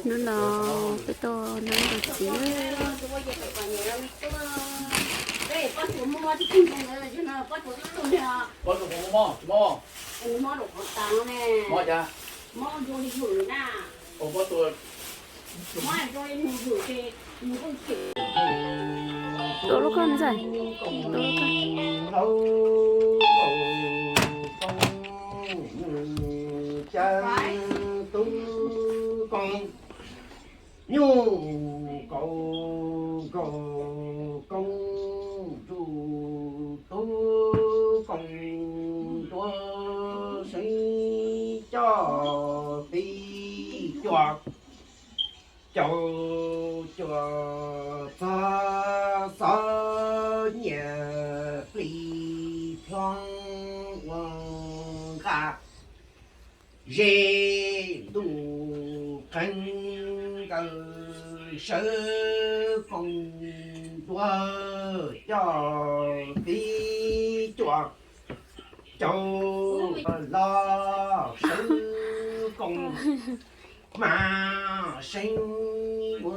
Hnub no peb tuaj nab nrog txiv. Tua lub koj ntxawm, tua lub koj. Tub koob nyuj kaus nkaus koob nruj, tub koob nruab seeb coj pib cuam, caum cuam txog xov nyias plig plhob ua nqa. Ze ntuj qeeb nkaus sawv koos ntuag coj pib cuam, caum los sawv koos mas seeb ua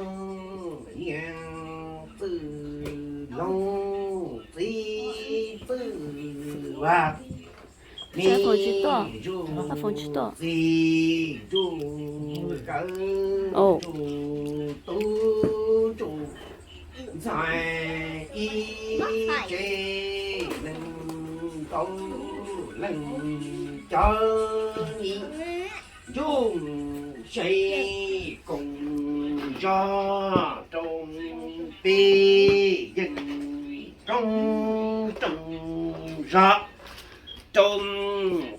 niam txwj hloov txiv txwj vaj. Foom tsis tuaj, foom tsis tuaj. Txiv ntsuj kawm ntsuj tub ntsuj ntxhais ib tsev nees nkaum leej cov nyuj ncuj se koos zog rau peb yeej roob rau zog, rau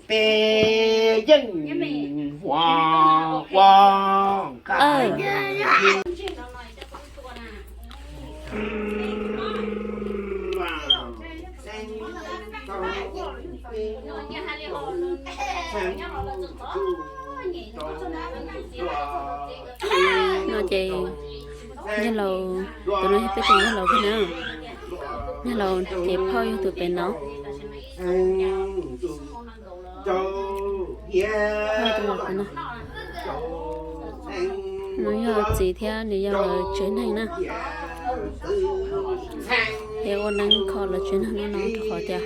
peb yeej huam ua nqa. No ces yawg laus, tus no yog peb tus yawg laus kiag na. Yawg laus ces phauj yog tus pem no. Phauj tus pem no. No yog txiv thiab nws yog lawv tsev neeg na. Ces ua neeb kho lawv tsev neeg no no rau qhov tias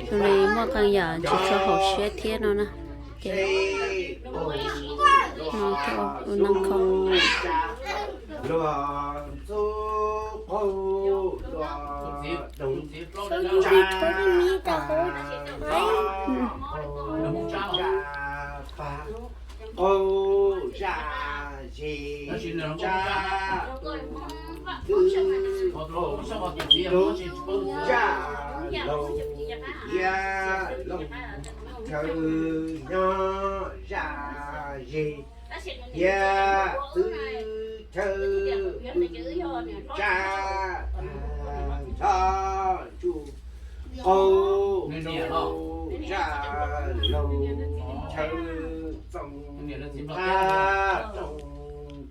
zoo li muaj qee yam tsis tshua haum siab thiab no na. Ces no thiaj ua neeb kho. Qaug zaj zis tsa, twb qaug zaj laug, yaj laug chaw nyob zaj zis, yaj txwv chaw tsa, nrho ntsuj qaug zaj laug chaw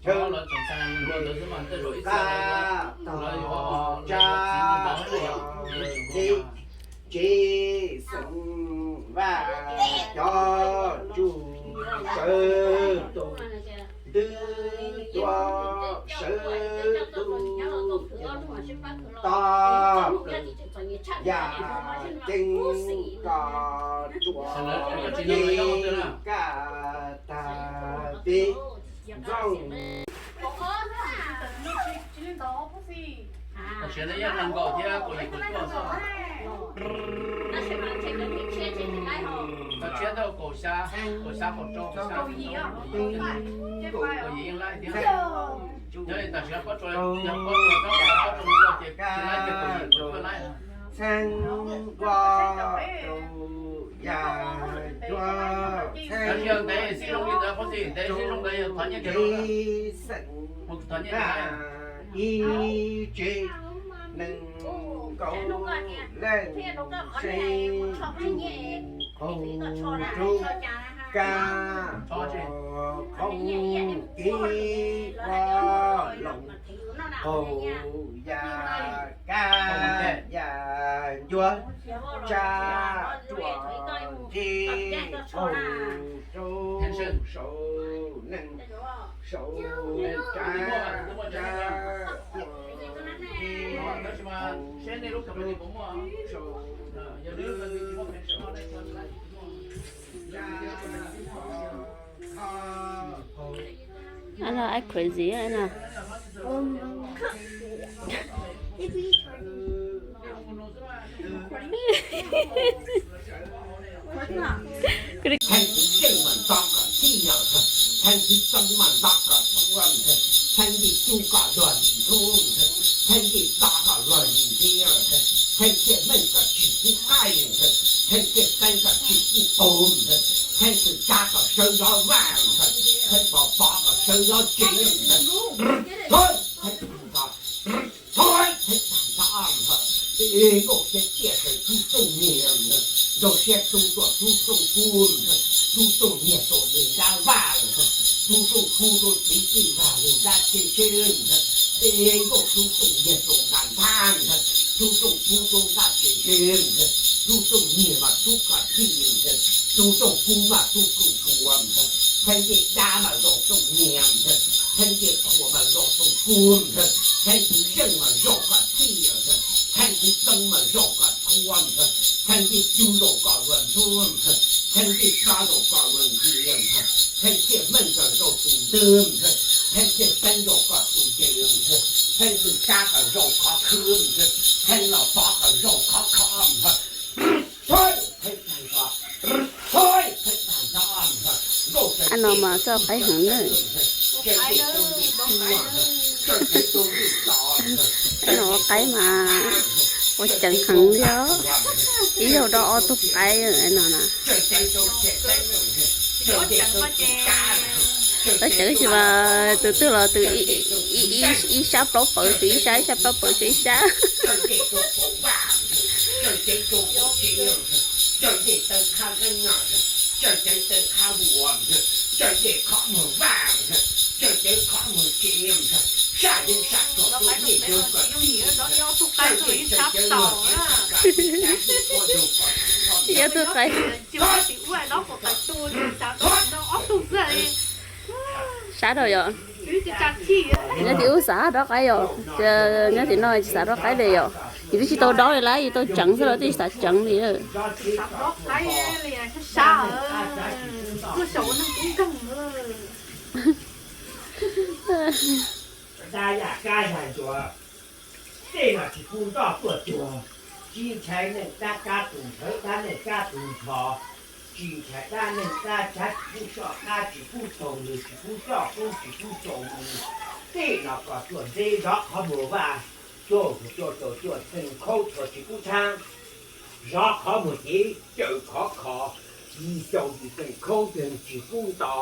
txoos qab rooj chaw, qab tog tsa, tsev xeem vaj cov tsuj sawv tus, ntwb tuaj sawv tus, tog plaws yaj ceeb koj ruam nce kaj tag peb ntxooj. Tam sim no yog hluas nkauj thiab kaum yim kaum cuaj xwb. Cov tshiab tau kaum xya, kaum xya kaum rau, kaum yim yeej laij thiab. Nyob li tam sim no pob tsuas, yog pob tsuas txhob, pob tsuas mus ua ces tsis laij ces kaum yim kaum cuaj laij. Txheeb nkuaj rau yaj cuab txheeb. Tam sim no ntev sib zoo li ntawd, pob tsuas ntev sib zoo ntawd thov nyiaj kiag, thov nyiaj kiag. Ib tsev nees nkaum leej, seb tsuj qaug rub kab ua qhov kev ua loos, qaug yaj kab yaj ncuab, tsa ruam nce qaug rau Saum neej, saum neej tsa, tsa, Anh là ai crazy á, anh à. Hais txiv zeej mas ntxov kom txhij, hais txiv txoob mas ntxov kom tuag, hais ncej cub kom luag lim ntxhuav, hais ncej txov kom luag lim ntxhiab, hais txiaj meej kom tsis pub qaib, hais txiaj teeb kom tsis pub qus, hais txiv tsav kom sawv zov vaj, hais pov pov kom sawv zov tsev, hais tag nrho, hais tag nrho, nkauj thiab tiaj raws tub rooj niag, nrau siab tub tuaj tub rooj kub, tub rooj niag tus li nrab vaj, tub rooj kub tus txiv txwj vaj li nrab tsheb seb, nkauj tub rooj niag tus nqa nthab, tub rooj kub tus nqa tsheb seb, tub rooj niag mas tub kom txhij, tub rooj kub mas tub rooj tuag, hais ncej dab mas zoo rooj niag, hais ncej qhua mas zoo rooj kub, hais txiv zeej mas zoo kom txhij, hais txiv txoob mas zoo kom tuag, hais ncej cub zoo kom luag ntxhuav, hais ncej txov zoo kom luag ntxhiab, hais txiaj meej kom zoo tus ntwg, hais txiaj teeb zoo kom tus nce, hais txiaj tsav kom zoo khov khwb, hais los pov kom zoo khov khov, hais tag nrho, hais tag nrho, nkauj txawj Qab no mas txoj qaib heev na. Qaib no ua qaib mas ua ceev heev li os. Ib zaug dob ob tug qaib no na. Dob ceev tsis mas tus twg los tus ib sab plaub pawv, tus ib sab ib sab plaub pawv, tus ib sab. Ib tug qaib. Sab dhau yom. Nyob tim ub xav dob qaib yom, nyob tim no tsis xav dob qaib li yom. Yus twb tsis tau dob li lawm, yus tau tseev xwb los twb tsis xav tseev li. Dab yam kab yam ntsuav, tej no tsis pub nroj tuaj cuag, tsis ntshai neej dab kab tus nthawv dab neej kab tus nthos, tsis ntshai dab neej dab tshav tsis pub soj qab tsis pub taug lw tsis pub soj qub tsis pub tsaus mus. Tej no kom tuaj ntxeb zov qhov muag vaj, tuaj mus tuaj tau tuaj txeeg khaub thuas tsis pub txhab, zov qhov muag cev caws khov kho, yim caum yim txeeg khaub ncaws tsis pub nto.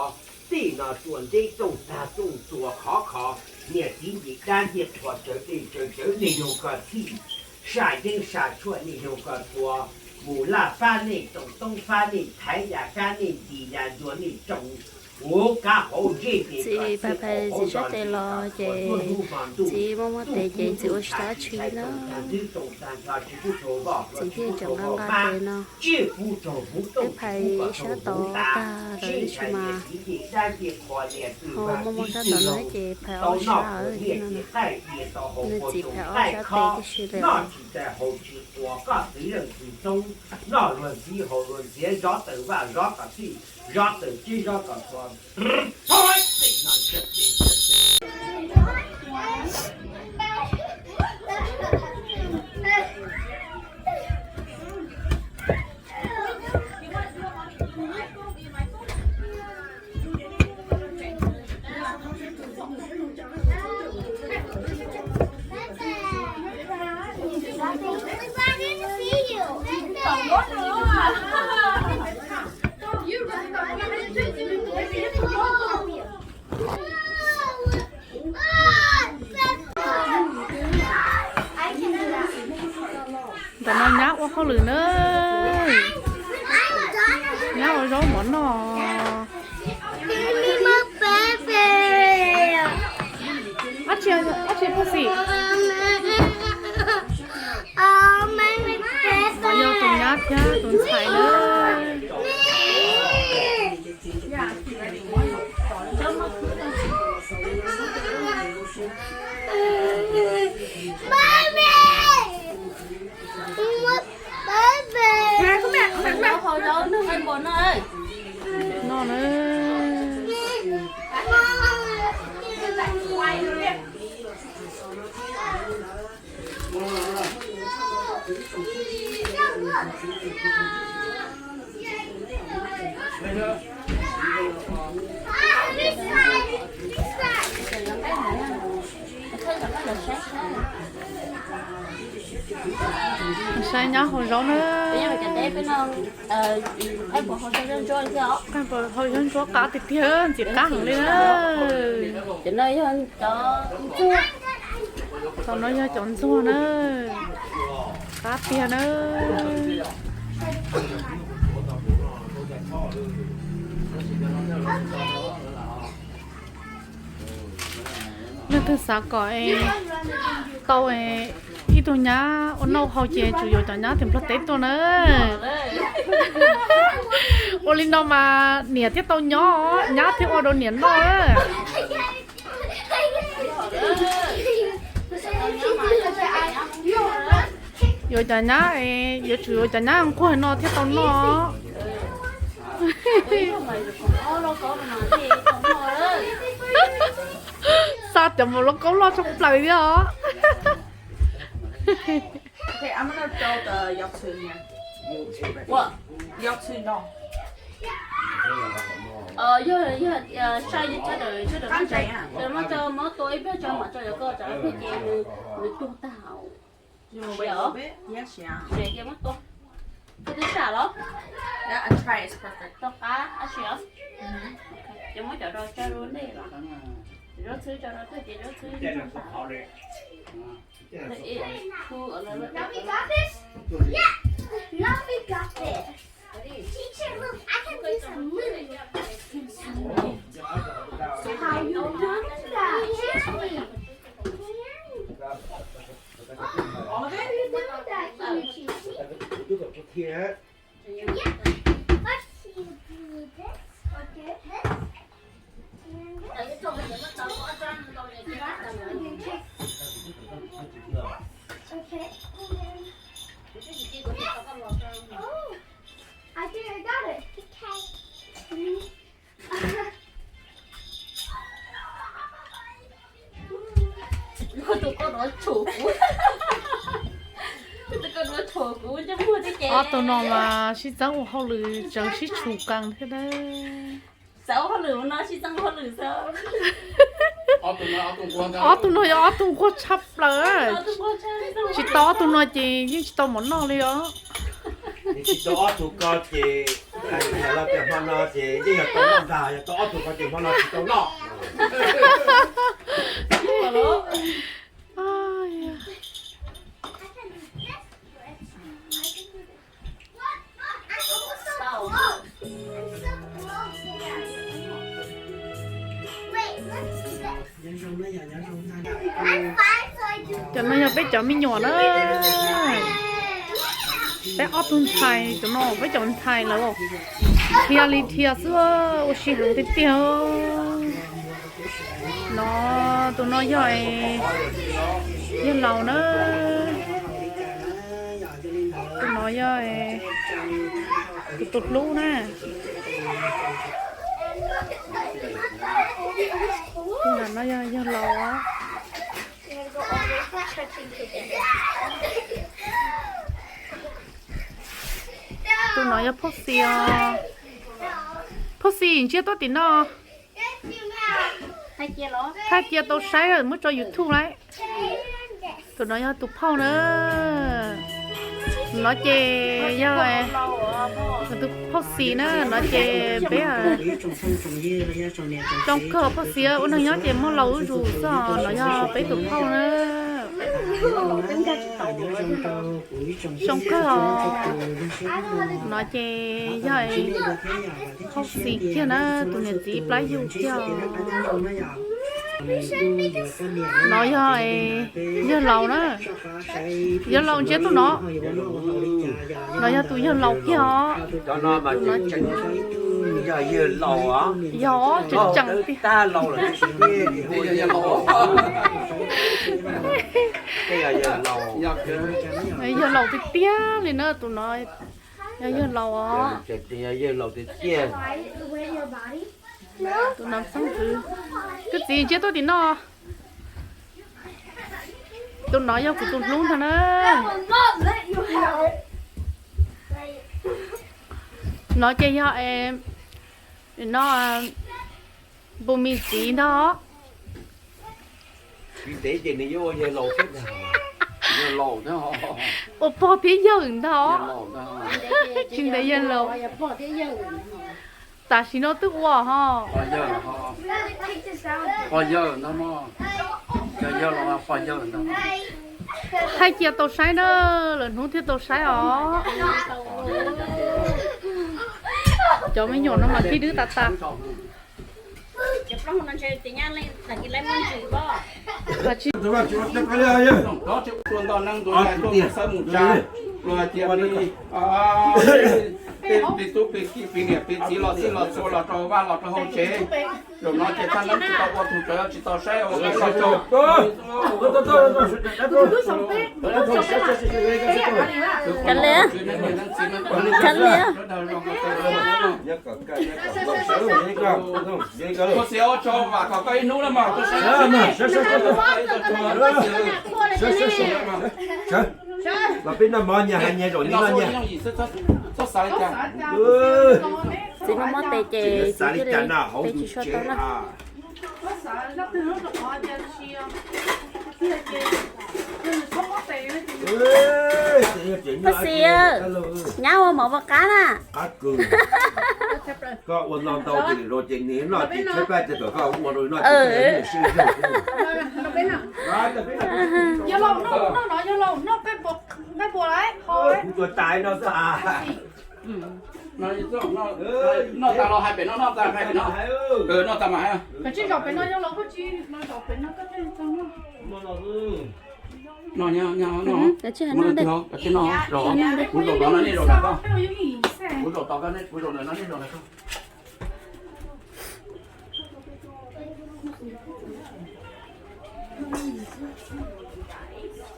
Tej no tuaj ntxeb rooj tag rooj txuas khov kho, niam txiv nce dab ncej qhuas tsawv dej tsawv cawv nej yug kom txhij, sam yeeb sam tshuaj nej yug kom txhua, mus laj fab nej roos toob fab nej thaiv yam kab nej ntis yam ntsuag nej roos, huv kab hauv zej ces kom txhij hauv zos ces kom txhua hnub hmo ntuj, txhij txhua tub txhij thaiv roos tag ntwv roos tag nrho tsis pub tsaug voj hluas tsis pub tsaug voj mab, tsis pub tsaug hmuv tooj tsis pub kom tsaug hmuv tas, sib ntshai niam txiv ncej dab ncej qhuas niam txiv vaj txiv txwj laug, tau noj pluas nyiaj txiv qaij dias tau haus puas tsoom qaij khob, noj tsis txais haus tsis quas koj txiv leej txiv txoob, noj luag ntxiv haus luag ntxiav zov tawm vaj zov kom txhij, zov tawm tsev zov kom txhua. Ntawm no nyab ua hauj lwm na, nyab ua zaub mov noj. Ab tsi, puag xim. Qhov yog tus nyab thiab tus ntxhais na. No na. Saib nyob hauv zaub na. Hau zaub ntsuab qab tiag tiag, ntxim qab heev li na. Cov no yog cov ntxuag na, qab tiag na. Leej twg xav kom es tau ib tug nyab ua noj hau ces tsum yuav cov nyab tim Nplog teb tuaj na. Ua li no mas niam thiaj tau nyob, nyab thiaj ua rau niam noj. Yuav cov nyab, yuav tsum yuav cov nyab nquag no thiaj tau noj. Xa cov maum lauj kaub loj tshaj plaws thiab os. Muab tua ib pliag tso mam tso cov ko tsam ib pliag ces nws tuag tag. Ces muab tua. Koj twb sam los? Rau qab ab tsi os. Ces muab cov rau tso rau ntej los. Zaub txhwb tso rau twg ces zaub txhwb tso sam. Tus koj duav tshum kuv, tus koj duav tshum kuv ntsej muag thiab ces. Ob tug no mas sib txeeb ua hauj lwm tsawv sib tshum qees thiab na. Xav ua hauj lwm no sib txeeb ua hauj lwm xwb. Ob tug no yog ob tug nquag tshaj plaws. Tsis tau ob tug no ces yeej tsis tau mov noj li os. Tsis tau ob tug ko ces, hmo no ces yeej yog tau noj ntag, yog tau ob tug ko ces hmo no tsis tau noj. Cov no yog peb cov me nyuam na. Peb ob tug ntxhais, cov no peb cov ntxhais lawv dhia li dhia xwb, ua si heev tiag tiag. No, tus no yog, yog laus na. Tus no yog tus tus hlub na. Tus no yog, yog laus. Tus no yog Phauj Xis os. Phauj Xis ntsiab tuaj tim no. Thaij cia tau saib muab tso YouTube lauj. Tus no yog tus phauj na. No ces yog tus phauj Xis na, no ces peb zoo kawg Phauj Xis ua neeg nyob ces muaj laus zuj zus xwb os, no yog peb tus phauj na. Zoo kawg os. No ces yog Phauj Xis kiag na, tus niam txiv plab yug kiag os. No yog, yog laus na. Yog laus ntsiab tuaj no. No yog tus yawg laus kiag os. Yog tseem tseem tiag. Yawg laus tiag tiag li na tus no. Yog yawg laus os. Yawg laus tiag tiag. Tus no xeeb ntxwv, koj txiv ntsia tuaj tim no. Tus no yog kuv tus hlub ntag na. No ces yog no, npus mis txiv ntag. Ua pog thiab yawg ntag. Tsis ntev yawg laus. Tam sim no twb ua ho. Hais cia tau saib na, lwm hnub thiaj tau saib os. Cov me nyuam no mas tib dwb tas tas. Tus tub tus txiv los txhij los txhua los rau vaj los rau hauv tsev. Zaum no ces thaj neeb tsis tau ua, tus tswv tsis tau saib ua. Kav liam, kav liam. Ua txiv ua tsov vam kom koj ib hnub na mas. Los peb noj mov nyas hais nyas zaum no noj nyas. Txiv no mob tes ces xav li cas no hauv yus tsev. Paj Xis, nyab ua mov ua qab na. Koj ua no ntau ces lwm zaus ces nws noj ces tshaib plab ces kom koj ua rau noj ces sib zog. Kuv tua tais no xwb. Noj tas los hais pem no, noj tas hais pem no. Noj tas mas hais. Kuv zaum tod no nej zaum ntawm no, kuv zaum ntawm no nej zaum ntawm ko.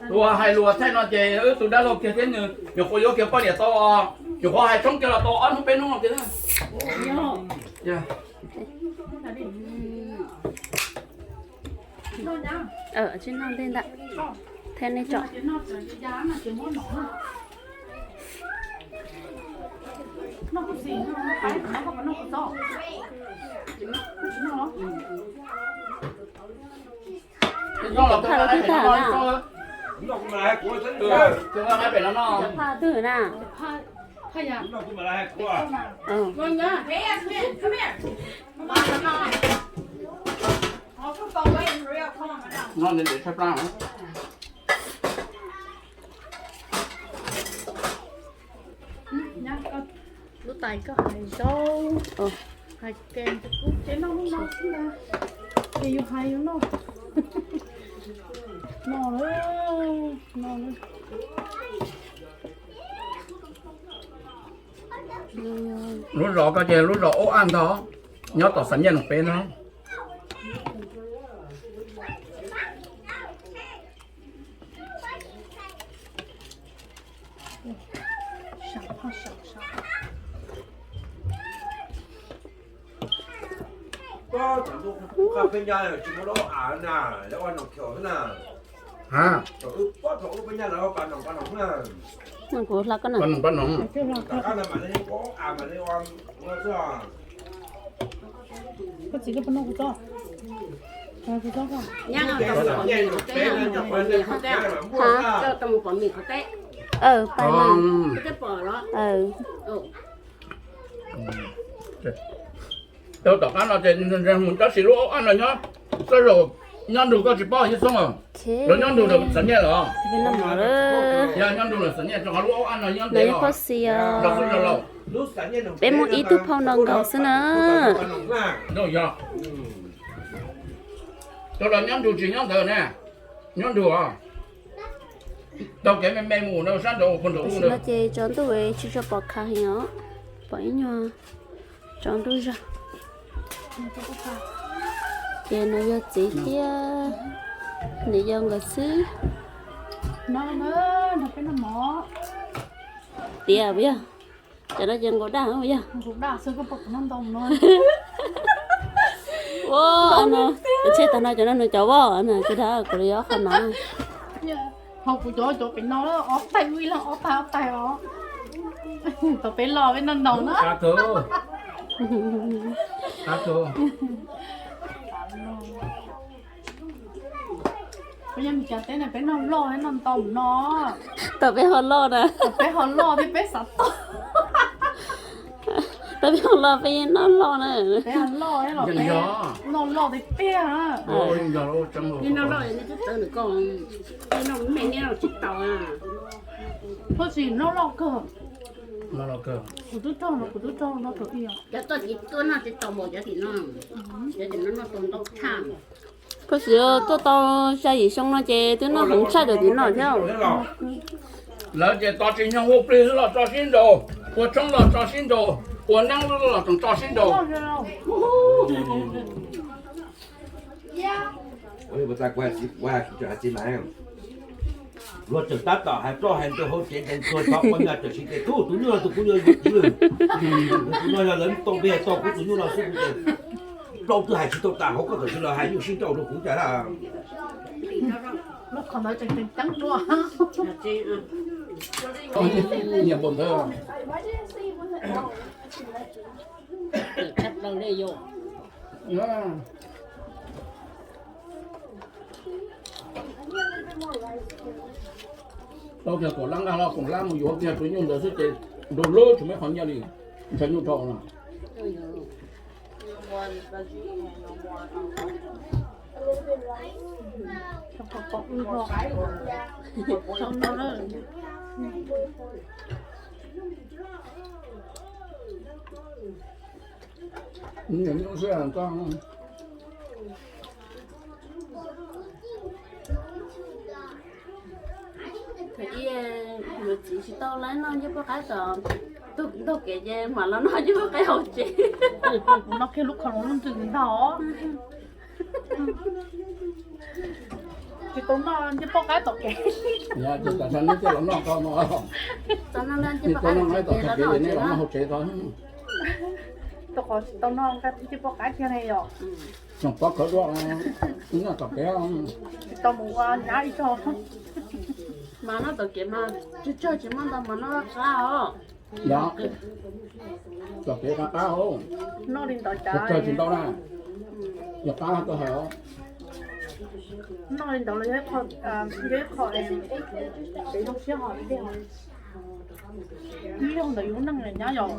Tus hais lus thaij no ces wb tus dab laug kiag thiab nws nyuam qhuav yuav kiag poj niam tau, nyuam qhuav hais tshoob kiag los tau ob hnub peb hnub no kiag. Tsis noj ntej ntawm, thiab nej tso. Pha lub twb tag na. Pha twg na? Lub tais koj hais zaub, hais ke, kuv tsev noj lub no xwb ntag. Ces yus hais yus noj. No, no. Lub zos koj ces lub zos ub ab ntag, nyob tom Xam Nyiaj Noom Peb no. Kuv hla koj na. Koj txiv, koj puas noj kuv txob? Koj puas noj kuv txob? Ha? Pais mas. Tom qab no ces mus tab sis lub ab no nyob, xab zaum nyob nrug koj tsis paub Yawg Xoob os. Lawv nyob nrug Xam Nyiaj lawm. Yog nyob nrug Xam Nyiaj rau qhov lub ab no nyob ntev los. Peb muaj ib tug phauj no nkaus xwb na. Rau los nyob nrug tsis nyob ntawd na. Nyob nrug os. Taug kev me me mus no sab nraud puag nraud. Tam sim no ces tsaus ntuj tsis tshua pom khav heev os, pom ib nyuag tsaus ntuj zog. Ces no yog txiv thiab niam yau nkawd xwb. Tias puas yog? Cov no ces nqus daj puas yog? Ua no, tsheb tag no cov no nws cov voj no, tsis dag kuv li ob qho no. Ho kuv cov cov pem no ob tais ib leeg ob tais ob tais os. Tau peb loj peb noj ntau na. Peb yog Meskas teb na peb noj loj noj ntau no. Tau peb ho loj na. Peb ho loj thiab peb xav tau. Tau peb ho loj peb yeej noj loj na. Peb ho loj los peb noj loj tiag tiag na. Peb noj loj nej twb txawv nws ko, peb noj me nej noj tsis tau na. Puag tsis noj loj kawg. Kuv twb raug no, kuv twb raug no thaum ub. Cov toj tsis tuaj noj tsis tau npaum cov tim no, cov tim no noj tau ntau tshaj. Puag tsis tuaj tau xya yim xyoo no ces twb noj heev tshaj cov tim no thiab. Lawv ces tos tsis nyoog ua plig los tso sib nraus, ua tshoob los tso sib nraus, ua neeb los tso sib nraus. Luag tseem tab tom hais ploj hais ntawv hauv tsev ntees tuag tov qhov nyuag tam sim ces tub tus nyuj no tus kuv nyuj yug tiv lwm, tus no yog lawv tau npe tau kuv tus nyuj no xwb kuv ces plaub twb hais tsis tau tas hauv koj tam sim los hais nyuj sib nrauj rau kuv cas lawm. Tau kiag kaum lab nqaj los kaum lab mus yuav kiag tus nyuj ntawd xwb ces nrau lub tsis muaj qhov nyiaj li, ntshaw nyuj rau no. Nyuj xwb koj. Thaum ub yuav txiv tsis tau lawv noj ncej puab qaib tom ntug kev ces mam los noj ncej puab qaib hauv tsev. Kuv noj kiag lub kho lub ntws ntag. Tsis tau noj ncej puab qaib tom kev. Tsis tau noj ncej puab qaib tom kev, noj hauv tsev tau. Tau qhov tsis tau noj ncej puab qaib kiag ne yom. Tsoom pob khav dua, noj tom kev. Tsis tau mus ua nyab ib zaug. Mas noj tom kev mas tsawg tsawg tsis muaj ntau mas noj qab os. Yog, tom kev qab qab os. Noj li ntawd cas tsawg tsis ntau na. Yog qab koj hais os. Noj li ntawd los yog ib qho, yog ib qho es zoo siab hos tiag. Ib zaug ntawd yus neej nyab yom.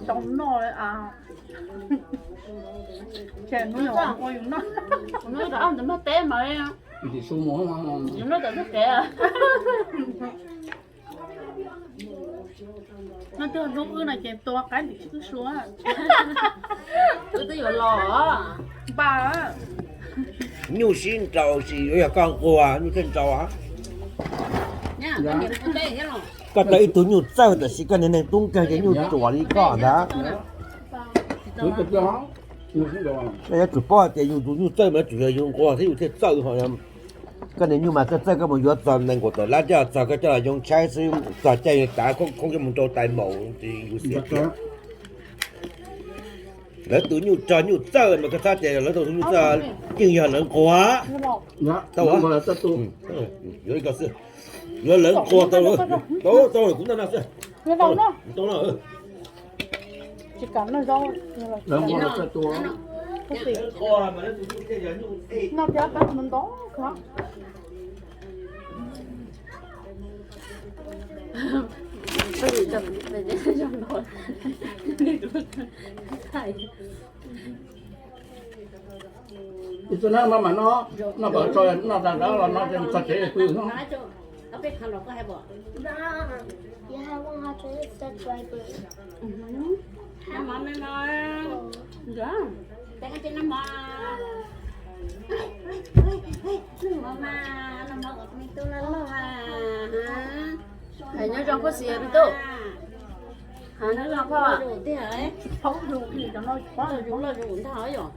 Tau noj a. Ces hnub no ua yus noj. Ntawm no teb mas, yus noj tom ntug kev. Noj twg hnub wb no ces tua qaib tim wb sua. Wb twb yuav los npaj. Nyuj sib nraus sis yuav yog koj nquag nyuj thiaj nraus. Koj tau ib tug nyuj txawj tab sis koj niag neeg tub nkeeg ces nyuj ruam li koj ntag. Koj yuav tsum paub hais tias yus tus nyuj txawj mas yuav tsum yog yus nquag thiab yus thiaj txawj ho. Koj niag nyuj mas txawj txawj koj mus yuav txog nees nkaum tawm lab coj txog koj coj los yoo tshaib xwb, txog caij tav khoob khoob coj mus rau tais maum ces yus xiam tiag. Lawv tus nyuj rog nyuj txawj mas koj xav tias lawv tus nyuj txawj yeej yog lawv nquag. Tau, yuav ib ko xwb. Yuav lawv nquag tau, tau, tau kuv noj no xwb. Tau no. Tsis kam noj zaub. Lawv nquag txawj tua. Noj thiab qab ntau. Ib tug nab no mas noj, noj kom tso, noj tas nrad los noj txog tsev pw no. Hais nyob zoo Phoj Xis me tub. Hais nyob zoo Phoj. Loj zus ntag yom.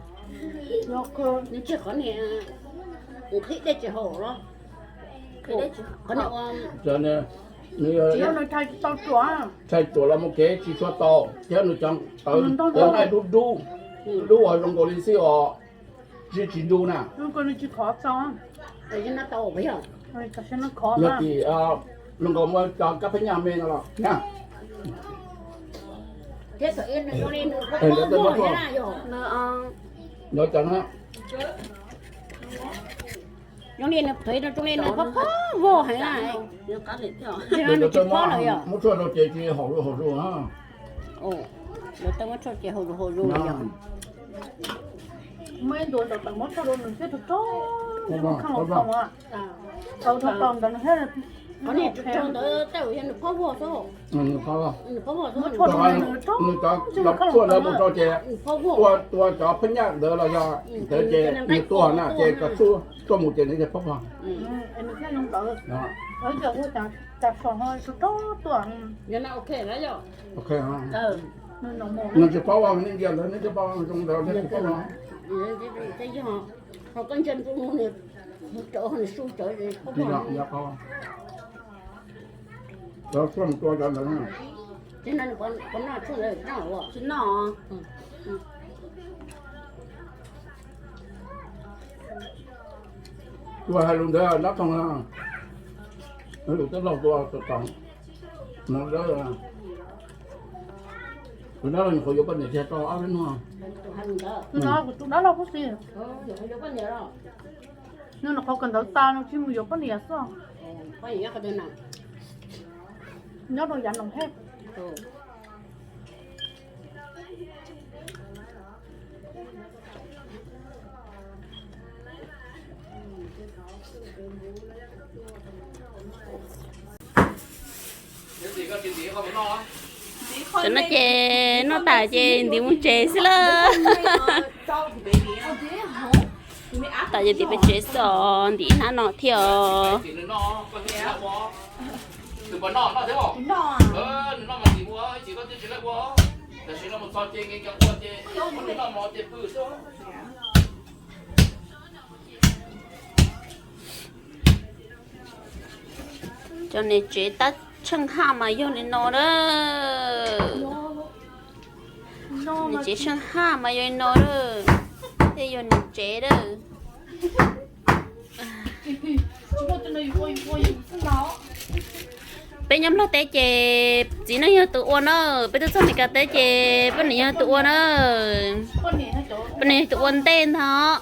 Nws tseg qhov niag qhib dej tsis haum los. Qhib dej tsis haum. Nws ntshai ruam los mus kev tsis tshua tau, thiab nws cov tawv nqaij dub dub, dub uas zoo nkaus li xij os, tsis tsis ntu na. Yog tim, zoo nkaus muaj cov kab phab nyaj me no los na. Nov cov na. Zoo li nws phev rau zoo li nws phob phob vog heev na. Nws tsis phob lawm yog. Muab tshuaj rau ces tsis haum zuj haum zus na. Lawv tau muab tshuaj ces haum zuj haum zus yog. Muab ib ntua ntawd muab tshuaj rau nws thiaj rau rau nws khaj los tau. Tau tau ntawd nws thiaj, qhov niag rau ntawd tej zaum yog nws phob vog xwb. Nws phob vog, nws phob vog xwb. Muab tshuaj rau nws rau, nws cov tshuaj ntawd mus rau ces tua, tua cov phab nyaj ntawd los yog ntawd ces nws tua na ces cov tshuaj tuaj mus ces nws thiaj phob vog. Nws thiaj zoo ntawd. Ib yam li cas so ho rau rau tuaj. Ok, nws tsis phob vog, nej ntsia ntawd nej twb pom zoo ntawd nej tsis phob vog. Ho koj ntsia nws, nws su tsawv phob vog. Cov tshuaj mus tua cov ntawd. Tsis noj, noj tshuaj ntawd tsis noj. Tsis noj. Tus hais lus ntawd Nab Thooj, lus twb laug tua tos no, tus dab laug nyuam qhuav yuav poj niam kiag tau ob peb hnub. Tus dab laug, tus dab laug Phub Xis, nws nyuam qhuav kawm ntawv tas nws tsis mus yuav poj niam xwb. Nyob rau yav Noom Hej. Tam no ces noj tas ces ntim mus tsev xwb lawm. Tas ces ntim pem tsev xwb os, ntim ib hnab no thiab os. Cov niam tsev tab tsheej haj mas yog li no na. Niam tsev tsheej haj mas yog li no na. Tej yog niam tsev na. Peb nyob Nplog teb ces txiv neej yog tus ua na, peb twb txog Meskas teb ces poj niam yog tus ua na. Poj niam yog tus ua ntej ntag,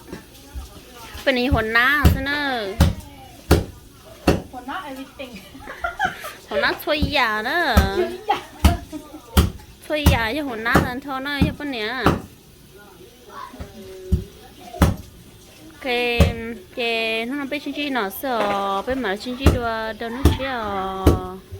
poj niam yog hua nab xwb na. Hua nab txhua yam na, txhua yam yog hua nab ntag nrho na yog poj niam. Ok, ces hnub no peb sib ntsib no xwb os, peb mam sib ntsib dua rau hnub tshiab os.